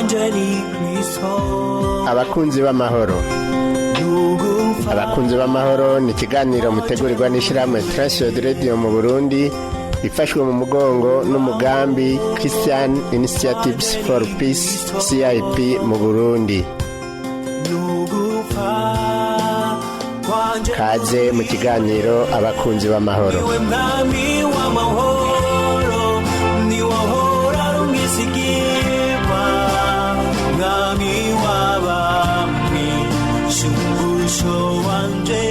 Kwanje ni Kristo. Abakunzi b'amahoro, Abakunzi b'amahoro ni ikiganiro mutegurirwa n'ishyirahamwe Transworld Radio mu Burundi, ifashwe mu mugongo n'umugambi Christian Initiatives for Peace, CIP mu Burundi. Nugupfa kwanje. Kaze mu kiganiro Abakunzi b'amahoro. Niwe mwami w'amahoro, niwe ahora ari umwizigirwa, mwami w'abami, shumbusho wanje.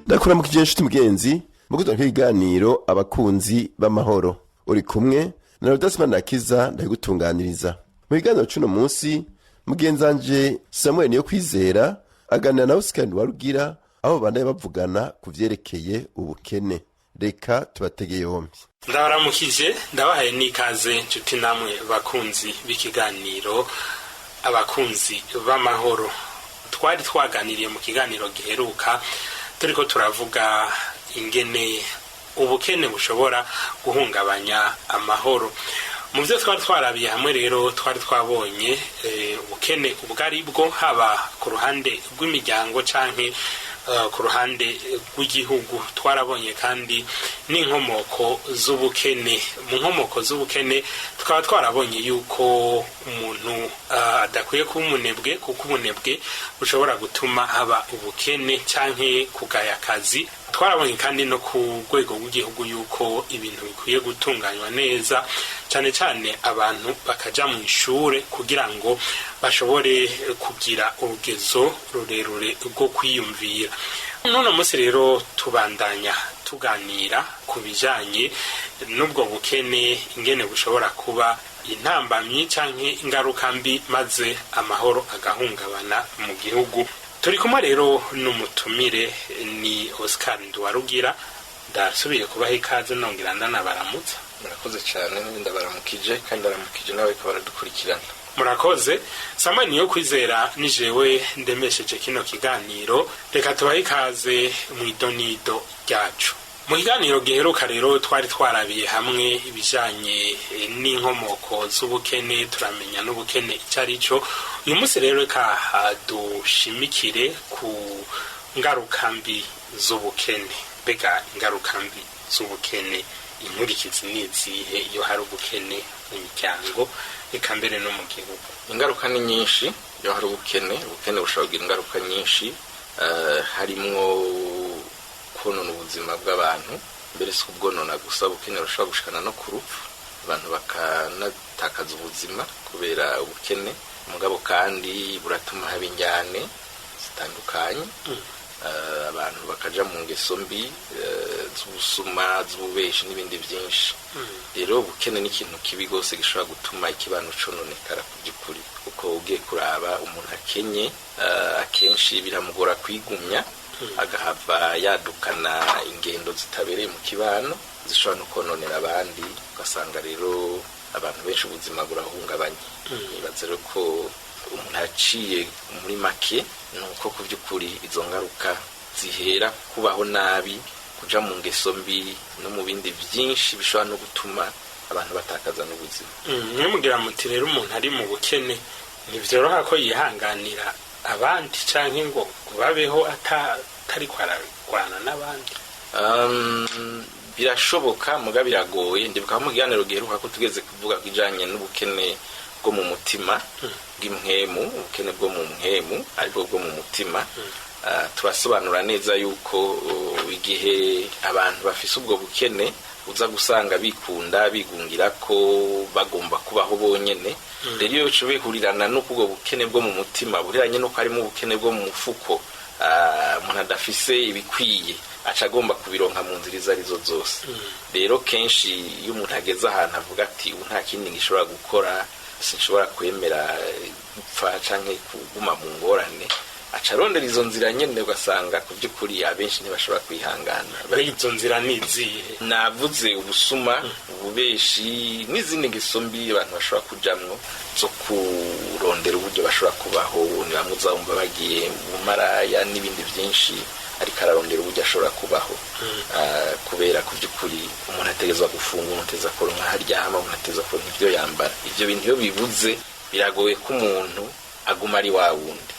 Ndakuramukije, inshuti mugenzi mu gutanga ibiganiro Abakunzi b'amahoro. Uri kumwe na Rudasima Nakiza, ndabigutunganiriza. Mu biganiro c'uno munsi, mugenzanje Samuel Niyo Kwizera aganira na Oscar Warugira, aho bandaye bavugana ku vyerekeye ubukene. Reka tubatege yombi. Ndabaramukije, ndabahaye n'ikaze, nshuti namwe bakunzi b'ikiganiro Abakunzi b'amahoro. Twari twaganiriye mu kiganiro giheruka, turiko turavuga ingene ubukene bushobora guhungabanya amahoro. Mu byo twari twarabiye hamwe rero, twari twabonye ubukene ubwo ari bwo, haba ku ruhande rw'imiryango canke ku ruhande rw'igihugu. Twarabonye kandi n'inkomoko z'ubukene. Mu nkomoko z'ubukene tukaba twarabonye yuko umuntu adakwiye kuba umunebwe, kuko ubunebwe bushobora gutuma haba ubukene, canke kugaya akazi. Twarabonye kandi no ku rwego rw'igihugu yuko ibintu bikwiye gutunganywa neza, cyane cyane abantu bakaja mu ishure kugira ngo bashobore kugira urugezo rurerure rwo kwiyumvira. None munsi rero tubandanya tuganira ku bijanye n'ubwo bukene, ingene bushobora kuba intambamyi canke ingaruka mbi, maze amahoro agahungabana mu gihugu. Turi kumwe rero n'umutumire, ni Oscar Nduwarugira. Ndasubiye kubaha ikaze, nongera ndanabaramutsa. Murakoze cyane, ndabaramukije kandi ndaramukije nawe ko baradukurikirana. Murakoze. Samuel Niyo Kwizera ni jewe ndemesheje kino kiganiro. Reka tubahe ikaze mu idonido ryacu. Mu kiganiro giheruka rero twari twarabiye hamwe ibijanye n'inkomoko z'ubukene, turamenya n'ubukene icyo ari cyo. Uyu munsi rero reka dushimikire ku ngaruka mbi z'ubukene. Mbega ingaruka mbi z'ubukene, inkurikizi ni izihe iyo hari ubukene mu miryango, reka mbere no mu gihugu? Ingaruka ni nyinshi iyo hari ubukene. Ubukene bushobora kugira ingaruka nyinshi, harimwo konona ubuzima bw'abantu. Mbere si ubwonona gusa, ubukene bushobora gushikana no ku rupfu, abantu bakanatakaza ubuzima kubera ubukene. Mugabo kandi buratuma haba injyane zitandukanye, abantu bakaja mu ngeso mbi z'ubusuma, z'ububeshi n'ibindi byinshi. Rero ubukene ni ikintu kibi rwose gishobora gutuma ikibano cononekara ku by'ukuri, kuko ugiye kuraba umuntu akenye, akenshi biramugora kwigumya, agahava yadukana ingendo zitabereye mu kibano zishobora no kononera abandi, ugasanga rero abantu benshi ubuzima burahungabanye. Nibaza rero ko umuntu aciye muri make ni uko ku by'ukuri izo ngaruka zihera kubaho nabi, kuja mu ngeso mbi no mu bindi byinshi bishobora no gutuma abantu batakaza n'ubuzima. Mwe mugira muti rero umuntu ari mu bukene ntivyoroha ko yihanganira abandi canke ngo babeho atariko ararwana n'abandi? Birashoboka, muga biragoye. Ndibuka mu kiganiro giheruka ko tugeze kuvuga ku bijanye n'ubukene bwo mu mutima, bw'impwemu, ubukene bwo mu mpwemu aribwo bwo mu mutima. Turasobanura neza yuko igihe abantu bafise ubwo bukene uza gusanga bikunda, bigungira ko bagomba kubaho bonyene. Rero iyo bice bihurirana n'uko ubwo bukene bwo mu mutima buriranye n'uko harimo ubukene bwo mu mufuko, umuntu adafise ibikwiye aca agomba kubironka mu nzira izo arizo zose. Rero kenshi iyo umuntu ageze ahantu avuga ati: "Ubu nta kindi gishobora gukora, sinshobora kwemera gupfa canke kuguma mu ngorane", aca arondera izo nzira nyene, ugasanga ku by'ukuri abenshi ntibashobora kwihangana. Mbega izo nzira ni izihe? Navuze ubusuma, ububeshi n'izindi ngeso mbi abantu bashobora kujamwo zo kurondera uburyo bashobora kubaho. Ni bamwe uzabumva bagiye mu maraya n'ibindi byinshi, ariko ararondera uburyo ashobora kubaho. Kubera ku by'ukuri umuntu ategerezwa gufunga, umuntu ategerezwa kuronka aho aryama, umuntu ategerezwa kuronka ibyo yambara. Ibyo bintu iyo bibuze Biragoye ko umuntu aguma ari wa wundi.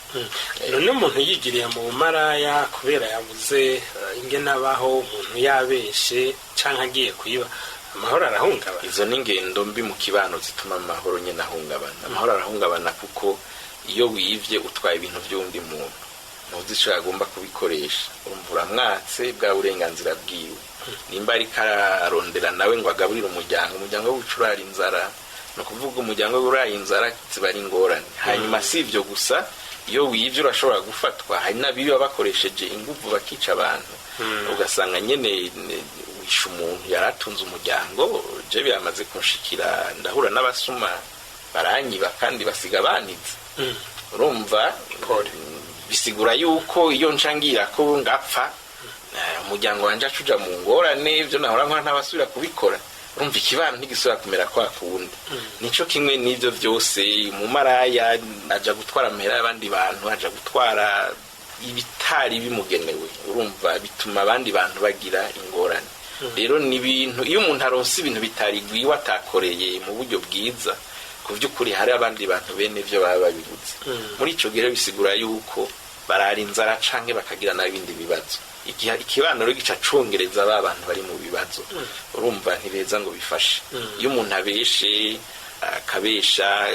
None umuntu yigiriye mu bumaraya kubera yabuze ingene abaho, umuntu yabeshe canke agiye kuyiba, amahoro arahungabana? Izo ni ingendo mbi mu kibano zituma amahoro nyine ahungabana. Amahoro arahungabana kuko iyo wivye utwaye ibintu by'undi muntu, ntuzi ico yagomba kubikoresha. Urumva uramwatse bwa burenganzira bwiwe. Nimba ariko ararondera nawe ngo agaburire umuryango, umuryango we uca urara inzara. Ni ukuvuga umuryango we uraye inzara ziba ari ingorane. Hanyuma si ibyo gusa, iyo wivye urashobora gufatwa. Hari n'abiba bakoresheje inguvu bakica abantu, ugasanga nyene wishe umuntu yari atunze umuryango. Je biramaze kunshikira, ndahura n'abasuma baranyiba kandi basiga banitse. Urumva bisigura yuko iyo ncangira ko ngapfa, umuryango wanje aca uja mu ngorane, ivyo nahora nkora ntabasubira kubikora. Urumva ikibano ntigisubira kumera kwa kundi. Nico kimwe n'ivyo vyose, umumaraya aja gutwara amahera y'abandi bantu, aja gutwara ibitari bimugenewe. Urumva bituma abandi bantu bagira ingorane. Rero ni ibintu, iyo umuntu aronse ibintu bitari gwiwe, atakoreye mu buryo bwiza, ku by'ukuri hari abandi bantu bene byo baba babibuze. Muri ico gihe rero bisigura yuko barara inzara canke bakagira n'ibindi bibazo. Igihe ikibano rero gica congereza ba bantu bari mu bibazo, urumva ntibeza ngo bifashe. Iyo umuntu abeshe, akabesha,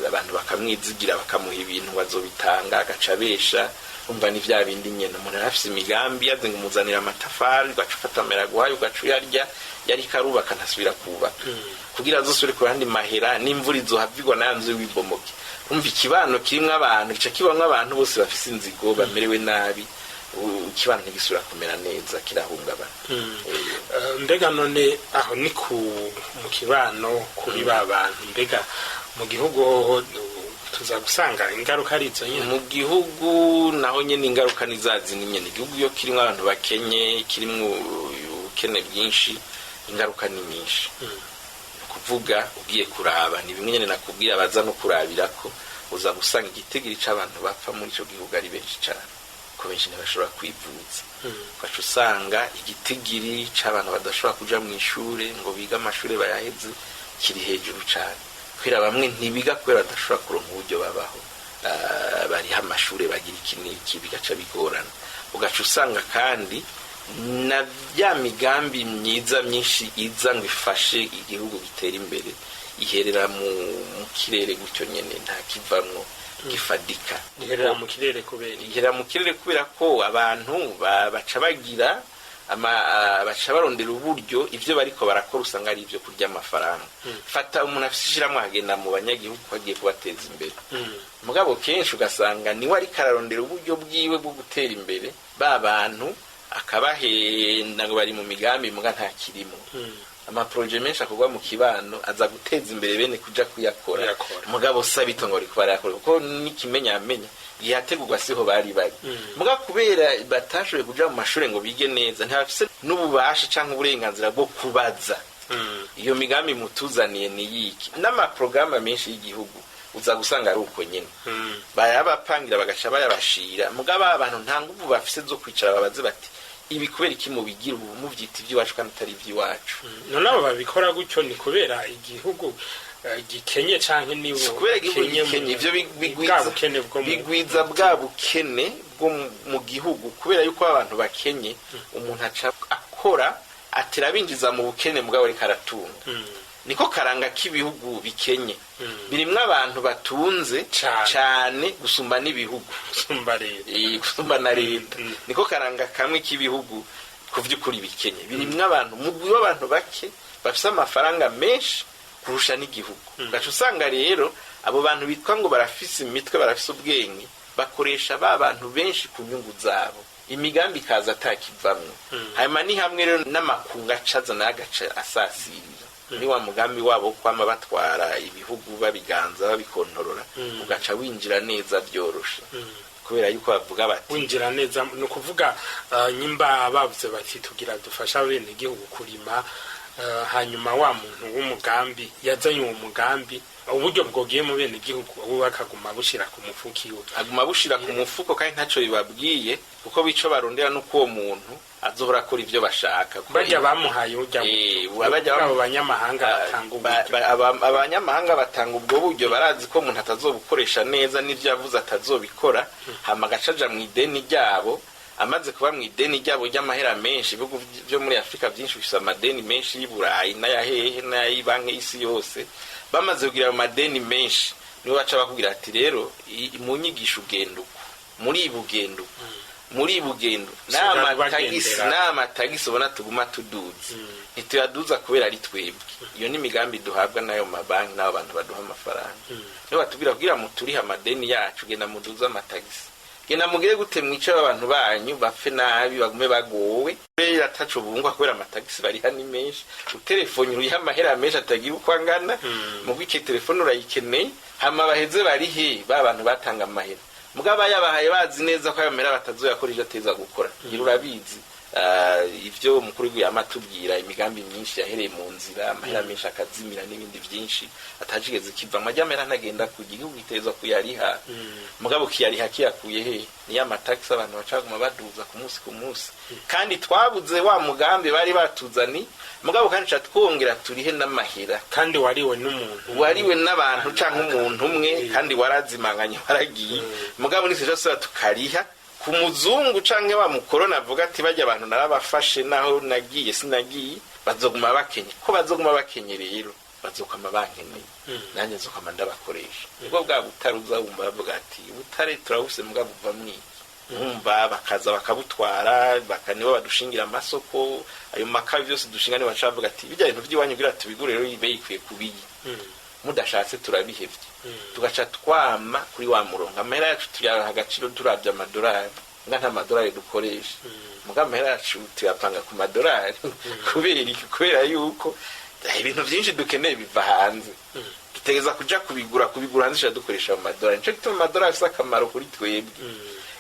abantu bakamwizigira, bakamuha ibintu bazobitanga, agaca abesha. Urumva ni vya bindi nyene, umuntu yari afise imigambi, yaze ngo umuzanire amatafari, ugaca ufata amahera aguhaye ugaca uyarya. Yariko arubaka, ntasubira kubaka kugira azosubire ku yandi mahera, n'imvura izohavigwa na ya nzu wibomoke. Urumva ikibano kirimwo abantu, gica kibamwo abantu bose bafise inzigo, bamerewe nabi. Ikibano ntigisubira kumera neza, kirahungabana. Mbega none aho ni ku mu kibano kuri ba bantu, mbega mu gihugu hoho tuza gusanga ingaruka ari izo nyene? Mu gihugu naho nyene ingaruka ni za zindi nyene. Igihugu iyo kirimwo abantu bakenye, kirimwo ubukene bwinshi, ingaruka ni nyinshi. Ni ukuvuga ugiye kuraba ni bimwe nyene nakubwira baza no kurabirako, uza gusanga igitigiri c'abantu bapfa muri ico gihugu ari benshi cane, ko benshi ntibashobora kwivuza. Ugaca usanga igitigiri c'abantu badashobora kuja mw'ishure ngo bige amashure bayaheze kiri hejuru cane, kubera bamwe ntibiga kubera badashobora kuronka uburyo babaho, bariha amashure, bagira iki n'iki, bigaca bigorana. Ugaca usanga kandi na ya migambi myiza myinshi iza ngo ifashe igihugu gitera imbere iherera mu kirere gutyo nyene, nta kivamwo gifadika. Iherera mu kirere kubera Iherera mu kirere kubera ko abantu baca bagira baca barondera uburyo. Ivyo bariko barakora usanga ari ivyo kurya amafaranga. Fata umuntu afise ishirahamwe, akagenda mu banyagihugu ko agiye kubateza imbere, mugabo kenshi ugasanga niwe ariko ararondera uburyo bwiwe bwo gutera imbere, ba bantu akabahenda ngo bari mu migambi, muga nta kirimo. Amaproje menshi akorwa mu kibano aza guteza imbere bene kuja kuyakora, Kuyakora. mugabo sabito ngo bariko barayakora, kuko n'ikimenyamenya igihategurwa siho bari bari. Muga kubera batashoboye kuja mu mashure ngo bige neza, ntibafise n'ububasha canke uburenganzira bwo kubaza iyo migambi mutuzaniye ni yiki. N'amaprograma menshi y'igihugu uza gusanga ari uko nyene, bayabapangira bagaca bayabashira, mugabo abantu nta nguvu bafise zo kwicara babaze bati: "Ibi kubera iki mubigira ubu, muvyita ivy'iwacu kandi atari ivy'iwacu?" None abo babikora gutyo ni kubera igihugu gikenye canke nibo Si kubera igihugu bakenye gikenye, ivyo bwa bukene bwo bigwiza bwa bukene bwo mu gihugu, kubera yuko abantu bakenye, umuntu aca akora atera binjiza mu bukene, mugabo ariko aratunga. Niko karanga k'ibihugu bikenye, birimwo abantu batunze Cane. cane gusumba n'ibihugu. Gusumba leta. Gusumba na leta. Niko karanga kamwe k'ibihugu ku vy'ukuri bikenye, birimwo abantu, mugwi w'abantu bake bafise amafaranga menshi kurusha n'igihugu. Ugaca usanga rero abo bantu bitwa ngo barafise imitwe, barafise ubwenge, bakoresha ba bantu benshi ku nyungu zabo, imigambi ikaza atakivamwo. Hanyuma ni hamwe rero n'amakungu acaza nayo agaca asasirira ni wa mugambi wabo wo kwama batwara ibihugu, babiganza, babikontorora, ugaca winjira neza byoroshe, kubera yuko bavuga bati Winjira neza ni ukuvuga nyimba bavuze bati: "Tugira dufasha bene igihugu kurima," hanyuma wa muntu w'umugambi yazanye uwo mugambi, uburyo bwogiye mu bene igihugu, we akaguma bushira ku mufuka iwe. Aguma bushira ku mufuko kandi ntaco bibabwiye, kuko bico barondera nuko uwo muntu Azohora akora ivyo bashaka. Bajya bamuhaye ujya bajya abo banyamahanga batanga uburyo. Abanyamahanga batanga ubwo buryo barazi ko umuntu atazobukoresha neza, n'ivyo yavuze atazobikora, hama agaca aja mu ideni ryabo. Amaze kuba mu ideni ryabo ry'amahera menshi, ibihugu byo muri Afurika byinshi bifise amadeni menshi y'i Burayi n'ayahehe n'ay'ibanki y'isi yose. Bamaze kugira ayo madeni menshi, nibo baca bakubwira ati: "Rero mu nyigisho ugenda uku, muri ibi ugenda uku, muri ibi ugenda uku." Usigaye N'amatagisi bagendera. N'amatagisi ubona tuguma tuduza, ntituyaduza kubera ari twebwe. Iyo ni imigambi duhabwa n'ayo mabanki n'abo bantu baduha amafaranga. Niyo batubwira kugira muturihe amadeni yacu, genda muduze amatagisi, genda mugire gute, mwice abantu banyu bapfe nabi, bagume bagowe. Rero ataco bungwa kubera amatagisi bariha ni menshi. Utelefone uriha amahera menshi atagira uko angana, mu bw'iki telefone urayikeneye. Hama baheze barihe ba bantu batanga amahera, mugabo bayabahaye bazi neza ko ayo mahera batazoyakora ivyo ateza gukora. Ngira urabizi, ivyo umukuru w'igihugu yama atubwira, imigambi myinshi yahereye mu nzira, amahera menshi akazimira n'ibindi byinshi atacigeze kiva. Amajyamahera ntagenda ku gihugu gitezwa kuyariha, mugabo kiyariha kiyakuye he? Niyo amatagisi abantu bacaguma baduza ku munsi ku munsi, kandi twabuze wa mugambi bari batuzani. Mugabo kandi ca twongera turihe n'amahera kandi wariwe n'umuntu. Wariwe n'abantu canke umuntu umwe, kandi warazimanganye, waragiye. Mugabo nise cyose tukariha ku muzungu canke wa mukorona avuga ati: "Bajya abantu narabafashe, naho nagiye sinagiye, bazoguma bakenye." Ko bazoguma bakenye rero, bazokwama bankeneye, nanjye nzokwama ndabakoresha. Nibwo bwa butare uza wumva bavuga ati: "Ubutare turabufise, mugabo buva mwiki?" Nkumva bakaza bakabutwara, nibo badushingira amasoko, ayo makabi byose dushinga. Nibo baca bavuga ati: "Bijya bintu by'iwanyu kugira tubigure rero ibe ikwiye kubiyi, mudashatse turabihevye." Tugaca twama kuri wa murongo. Amahera yacu tuyaha agaciro turavye amadolari, nga nta madolari dukoresha, muga amahera yacu tuyapanga ku madolari. Kubera iki? Kubera yuko ibintu vyinshi dukeneye biva hanze, dutegereza kuja kubigura hanze, tuca dukoresha mu madolari. Nico gituma amadolari afise akamaro kuri twebwe.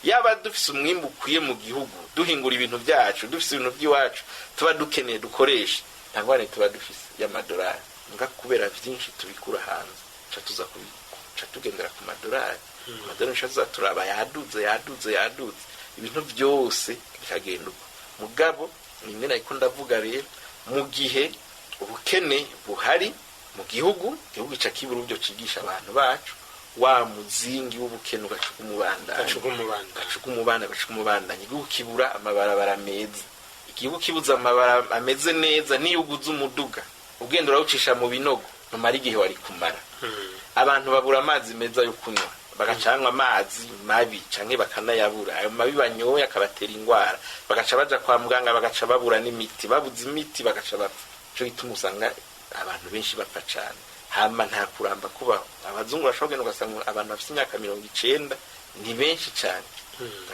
Yaba dufise umwimbu ukwiye mu gihugu, duhingura ibintu byacu, dufise ibintu by'iwacu tuba dukeneye dukoresha, nta ngorane tuba dufise y'amadolari. Nga kubera vyinshi tubikura hanze, ca tuza ca tugendera ku madolari. Amadolari nico tuza turaba yaduze, yaduze, yaduze, ibintu byose bikagenda uko. Mugabo nimwe nariko ndavuga rero, mu gihe ubukene buhari mu gihugu, igihugu ca kibura uburyo cigisha abantu bacu, wa muzingi w'ubukene ugacuka umubandanya. Gacuka umubanda. Gacuka umubanda, gacuka umubandanya. Igihugu kibura amabarabara meza, igihugu kibuze amabarabara ameze neza, niyo uguze umuduga ugenda urawucisha mu binogo, ntumara igihe wari kumara. Abantu babura amazi meza yo kunywa, bagacanwa amazi mabi canke bakanayabura. Ayo mabi banyoye akabatera ingwara, bagaca baja kwa muganga, bagaca babura n'imiti. Babuze imiti, bagaca bapfa. Ico gituma usanga abantu benshi bapfa cane, hama nta kuramba kubaho. Abazungu bashobora kugenda ugasanga abantu bafite imyaka 90 ni benshi cane.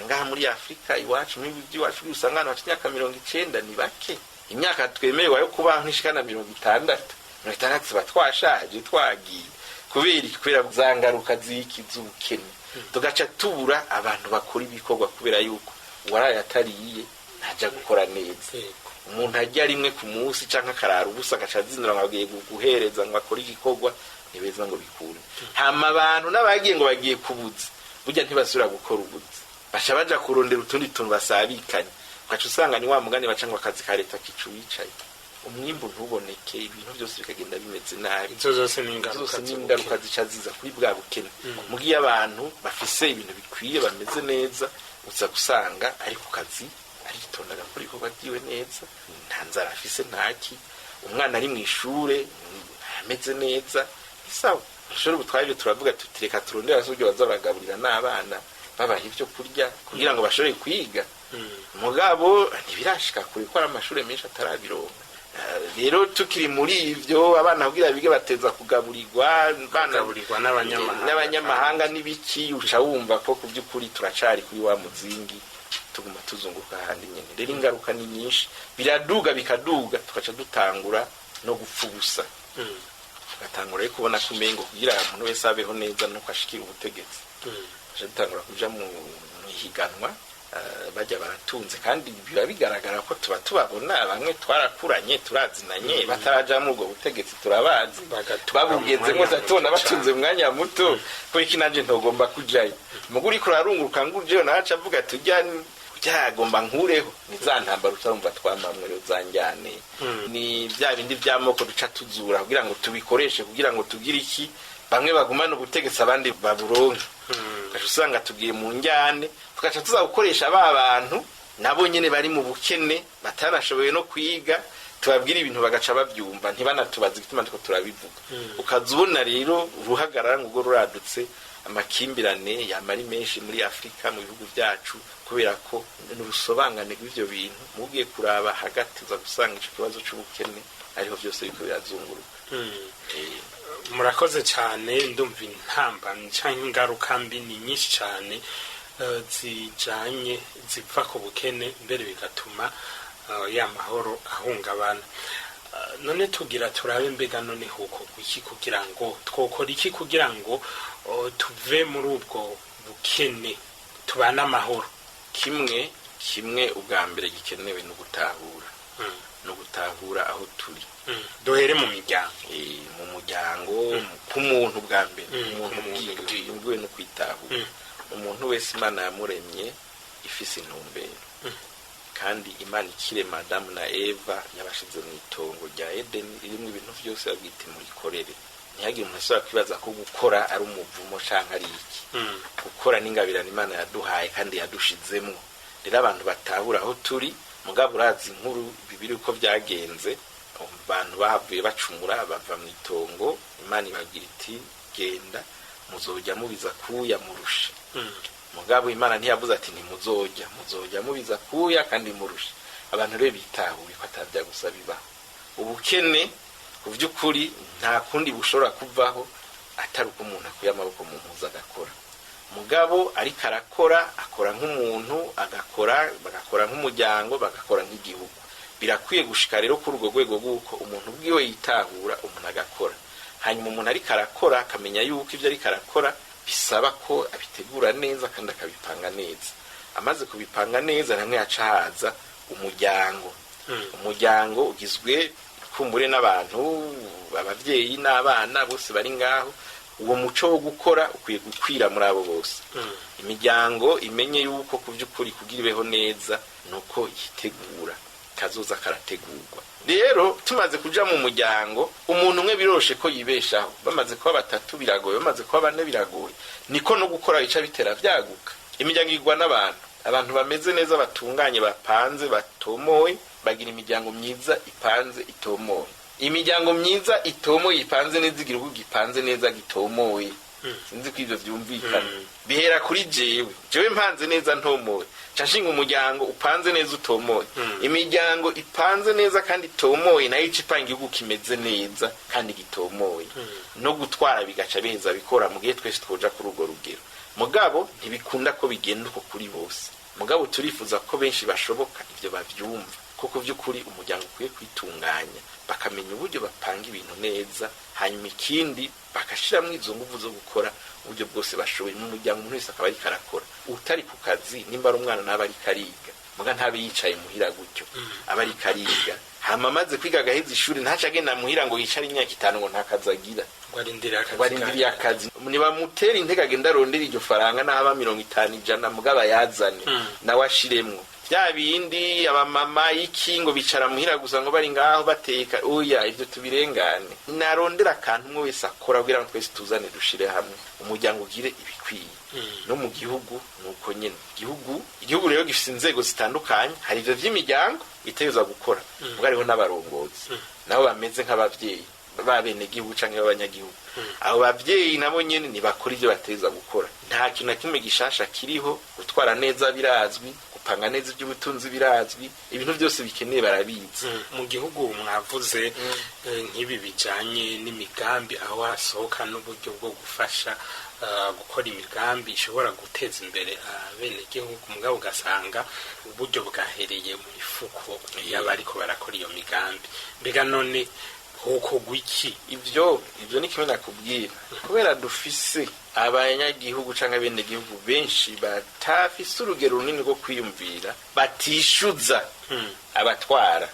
Ngaha muri Afurika iwacu, muri iwacu, usanga abantu bafite imyaka 90 ni bake. Imyaka twemerewe yo kubaho ntishikana 60. 60 tuba twashaje, twagiye. Kubera iki? Kubera za ngaruka z'iki? Z'ubukene. Tugaca tubura abantu bakora ibikorwa, kubera yuko uwaraye atariye ntajya gukora neza. Umuntu ajya rimwe ku munsi canke akarara ubusa, agaca azindura ngo agiye guhereza ngo akore igikorwa, ntibeza ngo bikunde. Hama abantu n'abagiye ngo bagiye kubuza, burya ntibasubira gukora ubuzi, baca baja kurondera utundi tuntu basabikanye. Ugaca usanga ni wa mugani baca ngo akazi ka leta kica uwicaye, umwimbu ntuboneke, ibintu byose bikagenda bimeze nabi. Izo zose ni ingaruka Zose ni ingaruka zica ziza kuri bwa bukene. Mugiye abantu bafise ibintu bikwiye, bameze neza, uza gusanga ari ku kazi, aritonda, agakora ibikorwa byiwe neza, nta nzara afise, ntaki. Umwana ari mu ishure ameze neza, ni sawa. Ishuri ubu twari turavuga tuti: "Reka turondere uburyo baza baragaburira n'abana, babaha ibyo kurya kugira ngo bashobore kwiga." Mugabo ntibirashika kure, ko hari amashuri menshi atarabironka. Rero tukiri muri ivyo, abana kugira bige bateza kugaburirwa abana Kugaburirwa n'abanyamahanga. N'abanyamahanga n'ibiki. Uca wumva ko ku by'ukuri turacari kuri wa muzingi, tuguma tuzunguruka ahandi nyene. Rero ingaruka ni nyinshi, biraduga, bikaduga, tugaca dutangura no gupfa ubusa, tugatangura rero kubona ko umengo kugira umuntu wese abeho neza nuko ashikira ubutegetsi. Tugaca dutangura kuja mu ihiganwa, bajya baratunze, kandi biba bigaragara ko tuba tubabona, bamwe twarakuranye, turazinanye, bataraja muri ubwo butegetsi turabazi. Bagatura Babugezemo mu mwanya tubona muto. Batunze mu mwanya muto, kubera iki nanje ntogomba kujayo? Mugu uriko urarunguruka ngo ujeyo, nawe aca avuga ati: "Ujya Byagomba nkureho ni za ntambara utarumva twamamwe rero zanjyane, ni bya bindi by'amoko duca tuzura kugira ngo tubikoreshe, kugira ngo tugire iki, bamwe bagumane ubutegetsi, abandi baburonke. Ugaca usanga tugiye mu njyane, tugaca tuza gukoresha ba bantu nabo nyene bari mu bukene, batanashoboye no kwiga, tubabwira ibintu bagaca babyumva, ntibanatubaze igituma turiko turabivuga. Ukaza ubona rero uruhagarara ngo urwo ruradutse, amakimbirane yama ari menshi muri Afurika, mu bihugu byacu, kubera ko n'urusobanane rw'ivyo bintu. Mugiye kuraba hagati, uza gusanga ico kibazo c'ubukene ariho byose biriko birazunguruka. Murakoze cyane. Ndumva intambamyi cyangwa ingaruka mbi ni nyinshi cyane, zijanye ziva ku bukene, mbere bigatuma ya mahoro ahungabana. None tugira turabe, mbega none hokorwa iki kugira ngo, twokora iki kugira ngo tuve muri ubwo bukene, tubane amahoro? Kimwe ubwa mbere gikenewe ni ugutahura, ni ugutahura aho turi. Duhere mu miryango. Mu muryango, k'umuntu bwa mbere, umuntu k'umuntu. Ubwiwe no kwitahura. Umuntu wese Imana yamuremye ifise intumbero, kandi Imana ikirema Adamu na Eva yabashize mu itongo rya Edeni ririmo ibintu byose, babwita murikorere. Ntihagire umuntu asubira kwibaza ko gukora ari umuvumo canke ari iki. Gukora n'ingabirano Imana yaduhaye kandi yadushizemwo. Rero abantu batahura aho turi. Mugabo urazi inkuru bibiri uko byagenze, abantu bahavuye bacumura, bava mu itongo. Imana ibabwira iti: "Genda, muzojya mubiza kuya murushe." Mugabo Imana ntiyavuze ati ntimuzojya, muzojya mubiza kuya kandi murushe. Abantu rero bitahuye ko atabya gusa bibaho. Ubukene ku by'ukuri nta kundi bushobora kuvaho atari uko umuntu akuye amaboko mu mpuzu agakora. Mugabo ariko arakora, akora nk'umuntu, agakora, bagakora nk'umuryango, bagakora nk'igihugu. Birakwiye gushika rero kuri urwo rwego rw'uko umuntu ubwiwe yitahura, umuntu agakora. Hanyuma umuntu ariko arakora akamenya yuko ibyo ariko arakora bisaba ko abitegura neza kandi akabipanga neza. Amaze kubipanga neza, namwe haca haza umuryango. Umuryango ugizwe kumbure n'abantu, ababyeyi n'abana bose bari ngaho. Uwo muco wo gukora ukwiye gukwira muri abo bose. Imiryango imenye yuko ku by'ukuri kugira ibeho neza ni uko yitegura, kazoza karategurwa. Rero tumaze kuja mu muryango, umuntu umwe biroroshe ko yibeshaho, bamaze kuba batatu biragoye, bamaze kuba bane biragoye. Niko no gukora bica bitera vyaguka. Imiryango igwa n'abantu, abantu bameze neza, batunganye, bapanze, batomoye, bagira imiryango myiza ipanze itomoye. Imiryango myiza itomoye ipanze neza igira urugo gipanze neza gitomoye. Sinzi ko ivyo vyumvikana. Bihera kuri jewe. Jewe mpanze neza ntomoye, nca nshinga umuryango upanze neza utomoye. Imiryango ipanze neza kandi itomoye nayo ica ipanga igihugu kimeze neza kandi gitomoye, no gutwara bigaca biheza bikora mu gihe twese twoja kuri urwo rugero. Mugabo ntibikunda ko bigenda uko kuri bose. Mugabo turifuza ko benshi bashoboka ivyo bavyumva, ko ku by'ukuri umuryango ukwiye kwitunganya, bakamenya uburyo bapanga ibintu neza. Hanyuma ikindi, bagashiramwo izo nguvu zo gukora uburyo bwose bashoboye mu muryango, umuntu wese akaba ariko arakora. Utari ku kazi, nimba ari umwana, nabe ariko ariga, muga ntabe yicaye muhira gutyo, aba ariko ariga. Hama amaze kwiga agaheza ishuri, ntace agenda muhira ngo yicare imyaka 5 ngo nta kazi agira, ngo arindire akazi. Ngo arindiriye akazi. Nibamutera intege, agenda arondera iryo faranga, n'aba 50, 100, mugabo ayazane, nawe ashiremwo bya bindi. Abamama iki ngo bicara muhira gusa, ngo bari ngaho bateka, oya, ivyo tubirengane. Narondera akantu umwe wese akora kugira ngo twese tuzane dushire hamwe, umuryango ugire ibikwiye. No mu gihugu nuko nyene. Igihugu rero gifise inzego zitandukanye. Hari ivyo vy'imiryango itegerezwa gukora, ubwo hariho n'abarongozi nabo bameze nk'abavyeyi b'abenegihugu canke b'abanyagihugu. Abo bavyeyi nabo nyene ntibakora ivyo bategerezwa gukora. Nta kintu na kimwe gishasha kiriho. Gutwara neza birazwi, gupanga neza iby'ubutunzi birazwi, ibintu byose bikeneye barabizi. Mu gihugu mwavuze nk'ibi bijanye n'imigambi, aho hasohoka n'uburyo bwo gufasha gukora imigambi ishobora guteza imbere abenegihugu, mugabo ugasanga uburyo bwahereye mu mifuko y'abariko barakora iyo migambi. Mbega none hokorwa iki? Ivyo ni kimwe nakubwira, kubera dufise abanyagihugu canke abenegihugu benshi batafise urugero runini rwo kwiyumvira, batishuza abatwara.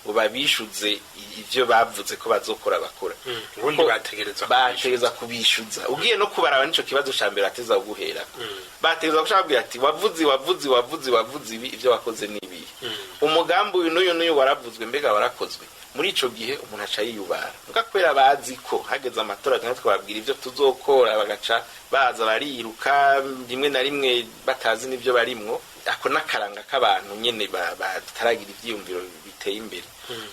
Ngo babishuze ivyo bavuze ko bazokora bakora. Ubundi Ko bategerezwa bategereza kubishuza. Ugiye no kubaraba, nico kibazo ca mbere ateza guherako. Bategereza guca ati: "Wavuze, wavuze, wavuze, wavuze ibi, ivyo wakoze n'ibi, umugambi uyu n'uyu n'uyu waravuzwe, mbega warakozwe?" Muri ico gihe umuntu aca yiyubara. Muga kubera bazi ko hageze amatora tumwe twababwira ivyo tuzokora, bagaca baza bariruka, rimwe na rimwe batazi n'ivyo barimwo. Ako n'akaranga k'abantu nyene bataragira ivyiyumviro biteye imbere.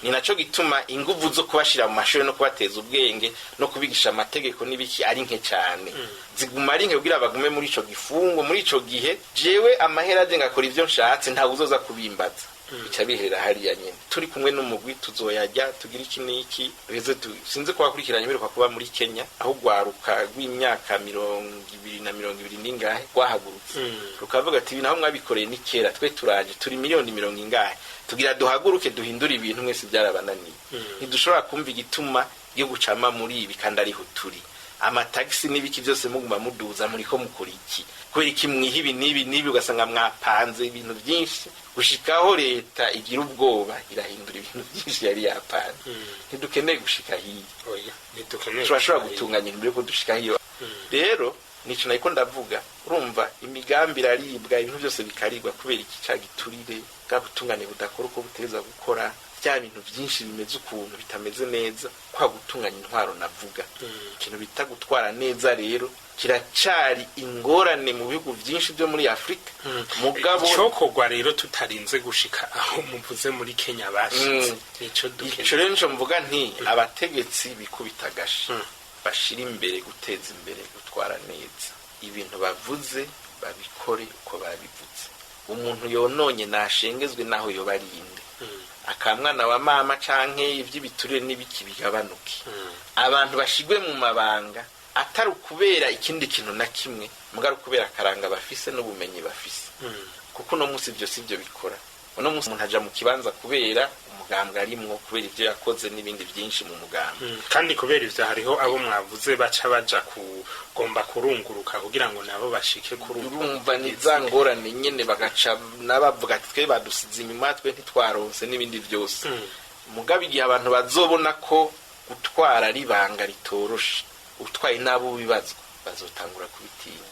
Ni naco gituma inguvu zo kubashira mu mashuri no kubateza ubwenge no kubigisha amategeko n'ibiki ari nke cane, ziguma ari nke kugira bagume muri ico gifungo. Muri ico gihe jewe amahera aje ngakora ivyo nshatse, ntawe uzoza kubimbaza, bica biherera hariya nyene. Turi kumwe n'umugwi tuzoyajya tugira iki n'iki duheze. Sinzi ko wakurikiranye biruka kuba muri Kenya, aho ugwaruka rw'imyaka 20 na 20 n'ingahe rwahagurutse rukavuga ati: "Ibi naho mwabikoreye ni kera, twe turaje, turi miliyoni mirongo ingahe, tugira duhaguruke duhindure ibintu, mwese byarabananiye." Ntidushobora kumva igituma yo gucama muri ibi kandi ariho turi. Amatagisi n'ibiki byose muguma muduza, muriko mukora iki? Kubera iki mwiha ibi n'ibi n'ibi? Ugasanga mwapanze ibintu byinshi gushikaho leta igira ubwoba, irahindura ibintu byinshi yari yapanze. Ntidukeneye gushika hiyo. Oya, ntidukeneye. Turashobora gutunganya ibintu mbere dushika hiyo. Rero nico nariko ndavuga, urumva imigambi iraribwa, ibintu byose bikaribwa. Kubera iki? Ca giturire, bwa butungane budakora uko butegerezwa gukora, bya bintu byinshi bimeze ukuntu bitameze neza, kwa gutunganya intwaro navuga. Ikintu bita gutwara neza rero kiracari ingorane mu bihugu byinshi byo muri Afurika, mugabo Icokorwa rero tutarinze gushika aho muvuze muri Kenya bashitse, nico ico dukeneye. Rero nico mvuga nti abategetsi bikubita agashi, bashira imbere guteza imbere gutwara neza. Ibintu bavuze babikore uko babivuze. Umuntu yononye nashengezwe naho yoba arinde akamwana wa mama, canke ivy'ibiturire n'ibiki bigabanuke. Abantu bashigwe mu mabanga atari ukubera ikindi kintu na kimwe, mugari ukubera akaranga bafise n'ubumenyi bafise, kuko uno munsi ibyo si byo bikora. Uno munsi umuntu aja mu kibanza kubera umugambwe arimwo, kubera ivyo yakoze n'ibindi byinshi mu mugambwe. Kandi kubera ivyo hariho abo mwavuze baca baja kugomba kurunguruka kugira ngo nabo bashike kuri ubwo. Urumva ni za ngorane nyene, bagaca n'abavuga ati: "Twe badusize inyuma, twe ntitwaronse", n'ibindi byose. Mugabo igihe abantu bazobona ko gutwara ari ibanga ritoroshe, utwaye n'abo bibazwa, bazotangura kubitinya,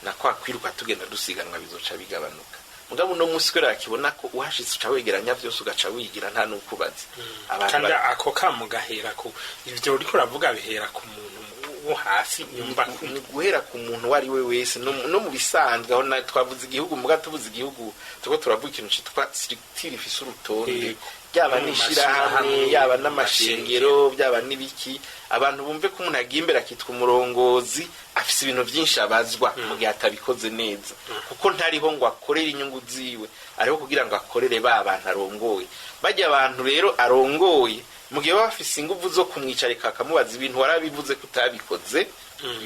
na kwa kwiruka tugenda dusiganwa bizoca bigabanuka. Mugabo uno munsi kubera bakibona ko uhashitse uca wegeranya byose, ugaca wigira nta n'ukubaza, abantu Kandi ako kamo gahera ku ivyo uriko uravuga, bihera ku muntu wo hasi nyumva. Ni guhera ku muntu uwo ari we wese, no mu bisanzwe aho twavuze igihugu, muga tuvuze igihugu turiko turavuga ikintu citwa structure ifise urutonde, byaba No mu n'ishirahamwe, mashirahamwe, yaba mu n'amashengero, byaba n'ibiki. Abantu bumve ko umuntu agiye imbere akitwa umurongozi afise ibintu byinshi abazwa mu gihe atabikoze neza, kuko ntariho ngo akorere inyungu ziwe, ariho kugira ngo akorere ba bantu arongoye. Bajya abantu rero arongoye, mu gihe baba bafise inguvu zo kumwicarika akamubaza ibintu: "Warabivuze ko utabikoze",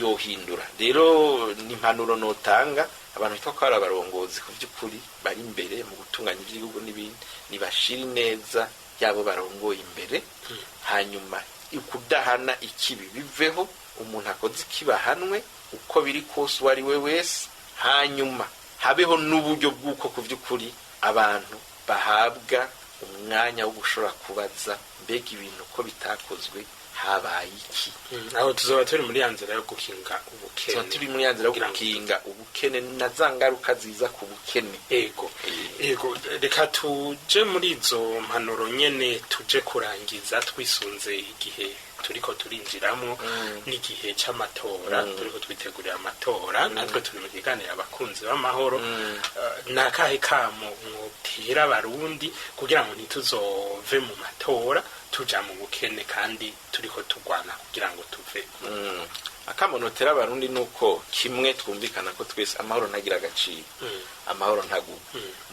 yohindura. Rero ni impanuro notanga: abantu bitwa ko ari abarongozi, ku by'ukuri bari imbere mu gutunganya iby'igihugu n'ibindi, nibashira ineza yabo barongoye imbere, hanyuma ukudahana ikibi biveho, umuntu akoze ikibahanwe uko biri kose, uwo ari we wese. Hanyuma habeho n'uburyo bw'uko ku by'ukuri abantu bahabwa umwanya wo gushobora kubaza: "Mbega ibintu ko bitakozwe, habaye iki?" Aho tuzoba turi muri ya nzira yo gukinga ubukene. Tuba turi muri ya nzira yo Kugira ngo gukinga ubukene na za ngaruka ziza ku bukene. Ego, reka tuje muri izo mpanuro nyene, tuje kurangiza twisunze igihe turiko turinjiramwo n'igihe c'amatora. Turiko twitegurira amatora, natwe turi mu kiganiro abakunzi b'amahoro. Ni akahe kamo mwotera abarundi kugira ngo ntituzove mu matora tuja mu bukene, kandi turiko turwana kugira ngo tuve? Akamo notera abarundi nuko kimwe twumvikana ko twese amahoro ntagira agaciro, amahoro ntagugwa.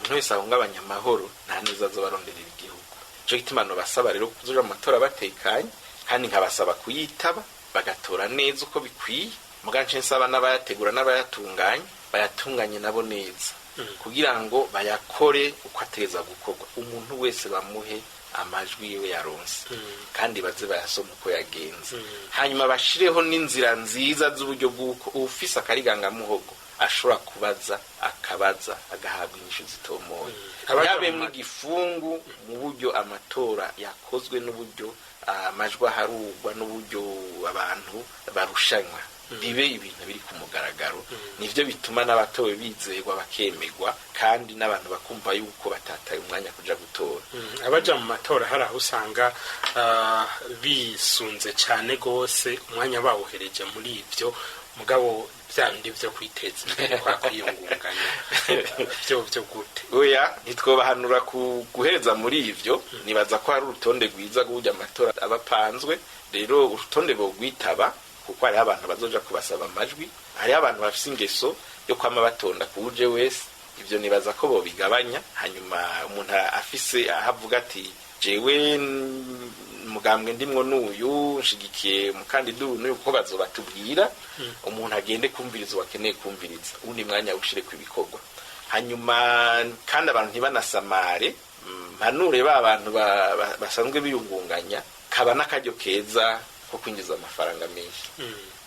Umuntu wese ahungabanya amahoro nta neza azobaronderera igihugu. Ico gituma nobasaba rero kuzoja mu matora batekanye, kandi nkabasaba kuyitaba bagatora neza uko bikwiye. Muga nce nsaba n'abayategura n'abayatunganya, bayatunganye nabo neza kugira ngo bayakore uko ategeza gukorwa, umuntu wese bamuhe amajwi yiwe yaronse, kandi baze bayasoma uko yagenze. Hanyuma bashireho n'inzira nziza z'uburyo bw'uko uwufise akarigangamuhogo Ashobora kubaza, akabaza, agahabwa inyishu zitomoye. Abaja mu Yabemwo igifungu mu buryo amatora yakozwe, n'uburyo amajwi aharugwa, n'uburyo abantu barushanywa, bibe ibintu biri ku mugaragaro. Nivyo bituma n'abatowe bizerwa, bakemegwa, kandi n'abantu bakumva yuko batataye umwanya kuja gutora. Abaja mu matora hari aho usanga bisunze cyane gose, umwanya bawuhereje muri ivyo, mugabo bya bindi vyo kwiteza imbere, kwa kwiyungunganya, vyo gute? Oya, ntitwobahanura ku guhereza muri ivyo. Nibaza ko hari urutonde rwiza rw'uburyo amatora aba apanzwe. Rero urutonde bogwitaba, kuko hariho abantu bazoja kubasaba amajwi, hariho abantu bafise ingeso yo kwama batonda kuwuje wese. Ivyo nibaza ko bobigabanya. Hanyuma umuntu afise aho avuga ati: "Jewe mugambwe ndimwo n'uyu, nshigikiye umukandida uyu n'uyu", kuko bazobatubwira, umuntu agende kumviriza uwakeneye kumviriza, uwundi mwanya awushire ku ibikorwa. Hanyuma kandi abantu ntibanasamare. Mpanure ba bantu basanzwe biyungunganya, kaba n'akaryo keza ko kwinjiza amafaranga menshi.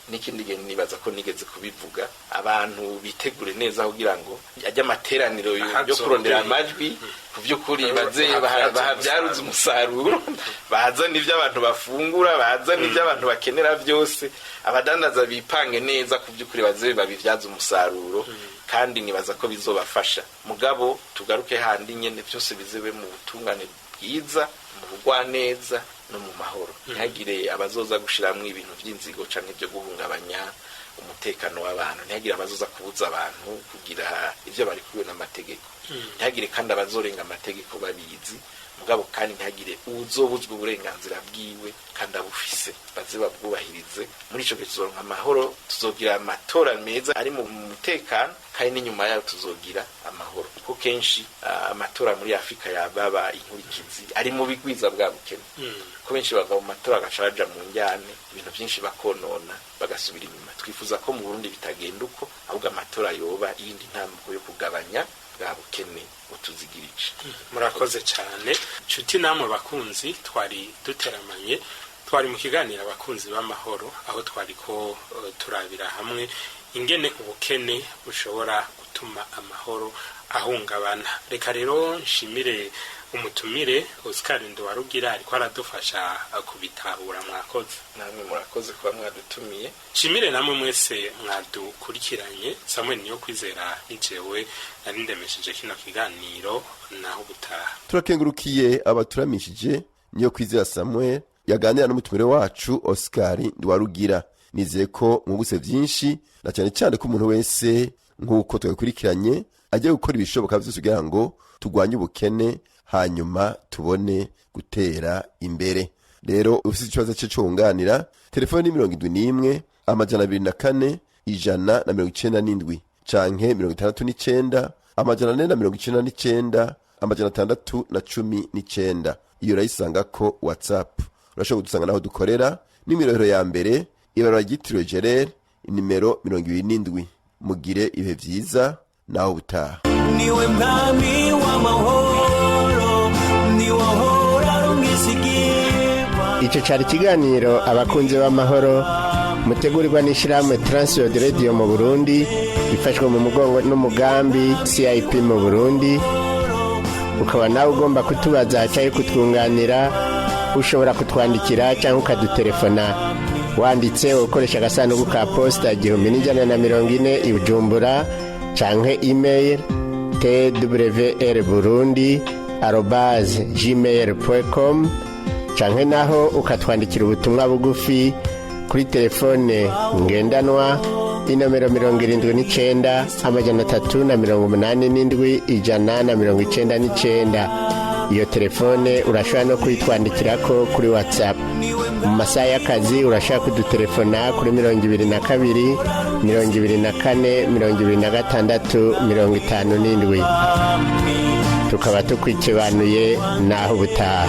N'ikindi gihe nibaza ko nigeze kubivuga, abantu bitegure neza kugira ngo ajye amateraniro yo Ahazobera. kurondera amajwi, ku by'ukuri baze Bahabyaze bahabyaruze umusaruro, bazana ibyo abantu bafungura, bazana ibyo abantu bakenera byose. Abadandaza bipange neza, ku by'ukuri baze babibyaze umusaruro, kandi nibaza ko bizobafasha. Mugabo tugaruke handi nyene, byose bizebe mu butungane bwiza, mu bugwaneza no mu mahoro. Ntihagire abazoza gushiramwo ibintu by'inzigo canke byo guhungabanya umutekano w'abantu, ntihagire abazoza kubuza abantu kugira ivyo bari kumwe n'amategeko, ntihagire kandi abazorenga amategeko babizi. Mugabo kandi ntihagire uwuzobuzwa uburenganzira bwiwe kandi abufise, baze babwubahirize. Muri ico gihe tuzoronka amahoro, tuzogira amatora meza ari mu mutekano, kandi n'inyuma yayo tuzogira amahoro, kuko kenshi amatora muri Afurika yababa inkurikizi ari mu bigwiza bwa bukene, ko benshi bava mu matora bagaca baja mu njyane, ibintu byinshi bakonona, bagasubira inyuma. Twifuza ko mu Burundi bitagenda uko, ahubwo amatora yoba iyindi ntambuko yo kugabanya bwa bukene butuzigirije. Murakoze cyane, nshuti namwe bakunzi twari duteramanye. Twari mu kiganiro Abakunzi b'Amahoro, aho twari ko turabira hamwe ingene ubukene bushobora gutuma amahoro ahungabana. Reka rero nshimire umutumire Oscar Nduwarugira, ariko aradufasha kubitahura. Mwakoze. Namwe murakoze kuba mwadutumiye. Nshimire namwe mwese mwadukurikiranye. Samuel Niyo Kwizera nijewe nari ndemesheje kino kiganiro. Naho gutaha. Turakengurukiye abaturamishije, Niyo Kwizera Samuel yaganira n'umutumire wacu Oscar Ndwarugira. Nizeye ko mwungutse byinshi, na cyane cyane ko umuntu wese nk'uko twabikurikiranye agiye gukora ibishoboka byose kugira ngo turwanye ubukene, hanyuma tubone gutera imbere. Rero ufite ikibazo cye cyunganira, telefone ni 71 204 197 canke 69 499 619. Iyo urayisanga ko WhatsApp. Urashobora kudusanga naho dukorera n'imirohero ya mbere, ibarura ryitiriwe Gerere, inimero 27. Mugire ibihe vyiza, naho ubutaha. Niwe mwami w'amahoro, niwe ahora ari umwizigirwa. Icyo cyari ikiganiro Abakunzi b'Amahoro, mutegurirwa n'ishyirahamwe Transworld Radio mu Burundi, ifashwe mu mugongo n'umugambi CIP mu Burundi. Ukaba nawe ugomba kutubaza cyangwa kutwunganira, ushobora kutwandikira cyangwa ukadutelefona wanditse ukoresha agasanduku ka posita 1140 i Bujumbura, canke email twrburundi@gmail.com, canke naho ukatwandikira ubutumwa bugufi kuri telefone ngendanwa, inomero 79 387 199. Iyo telefone urashobora no kuyitwandikirako kuri WhatsApp. Mu masaha y'akazi urashobora kudutelefona kuri 22 24 26 57. Tukaba tukwikibanuye. Naho ubutaha.